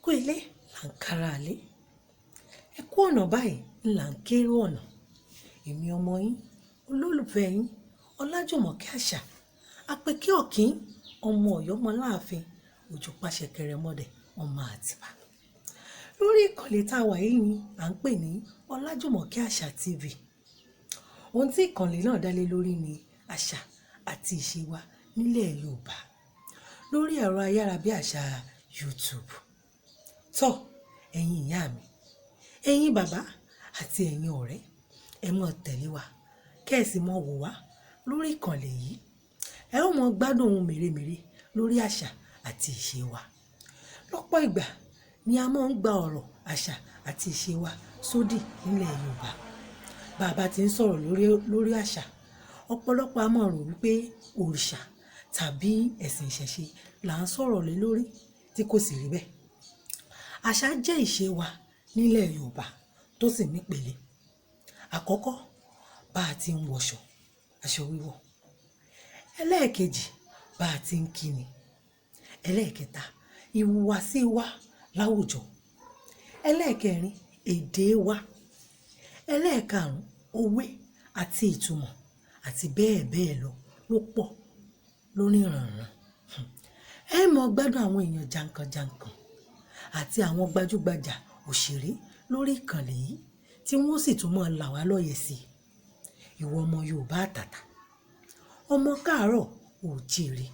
Kú ilé là ń kára ilé. Ẹ kú ọ̀nà báyìí là ń kérò ọ̀nà. Èmi ọmọ yín, olólùfẹ́ yín, Ọlájùmọ̀kẹ́ Àṣà, Àpèkẹ́ Ọ̀kín, ọmọ Ọ̀yọ́ ọmọ Aláàfin, òjò pàṣẹ kẹrẹmọdẹ̀, ọmọ Àtìbà. Lórí ìkànnì tá a wà yìí ni à ń pè ní Ọlájùmọ̀kẹ́ Àṣà TV. Ohun tí ìkànnì náà dá lé lórí ni àṣà àti ìṣe wa nílẹ̀ Yorùbá lórí ẹ̀rọ ayárabíàṣá YouTube. Tọ́ ẹ̀yin ìyá mi, ẹ̀yin bàbá àti ẹ̀yin ọ̀rẹ́, ẹ mọ̀ tẹ̀lé wa, kẹ́ ẹ sì mọ̀ wò wá lórí ìkànnì yìí. Ẹ ó mọ gbádùn ohun mèremère lórí àṣà àti ìṣe wa. Lọ́pọ̀ ìgbà ni a máa ń gba ọ̀rọ̀ àṣà àti ìṣe wa sódì nílẹ̀ Yorùbá. Bá a bá ti ń sọ̀rọ̀ lórí àṣà, ọ̀pọ̀lọpọ̀ a máa rò wípé òrìṣà tàbí ẹ̀sìn ìṣẹ̀ṣe là ń sọ̀rọ̀ lé lórí, tí kò sì rí bẹ́ẹ̀. Àṣà jẹ́ ìṣe wa nílẹ̀ Yorùbá tó sì nípele. Àkọ́kọ́, bá a ti ń wọṣọ, aṣọ wíwọ̀. Ẹlẹ́ẹ̀kejì, bá a ti ń kíni. Ẹlẹ́ẹ̀kẹta, ìhùwàsí wa láwùjọ. Ẹlẹ́ẹ̀kẹrin, èdè wa. Ẹlẹ́ẹ̀karùn-ún, òwe àti ìtumọ̀ àti bẹ́ẹ̀ bẹ́ẹ̀ lọ ló pọ̀ lóníranran. Ẹ mọ gbádùn àwọn èèyàn jànkànjànkàn àti àwọn gbajúgbajà òṣèré lórí ìkànnì yìí tí wọ́n sì tún máa là wá lóye sí i. Ìwọ ọmọ Yorùbá àtàtà, ọmọ káàárọ̀ oòjíire,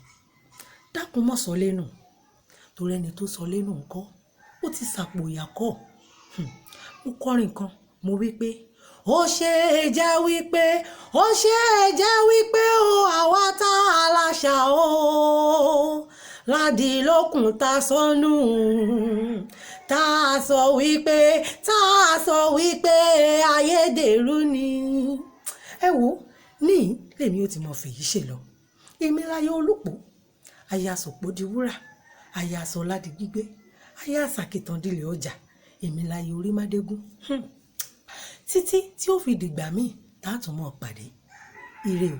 dákun mọ́ sọ lẹ́nu, torí ẹni tó sọ lẹ́nu ńkọ́, ó ti sàpò ìyà kọ́. Mo kọrin kan, mo wí pé, ó ṣe é jẹ́ wípé, ó ṣe é jẹ́ wípé o, àwa tá a láṣà o, ládì lókun ta sọnù, tá a sọ wípé, tá a sọ wípé ayédèrú ni. Ẹ wo, ní lèmi ó ti mọ fèyí ṣe lọ. Èmi láyé olùpọ̀, aya sọ̀pọ̀ di wúrà, aya sọlá di gbígbé, aya sàkìtàn dilẹ̀ ọjà, èmi láyé orí mádégún. Títí tí ó fi dìgbà míì tá a tún mọ́ pàdé. Ire o.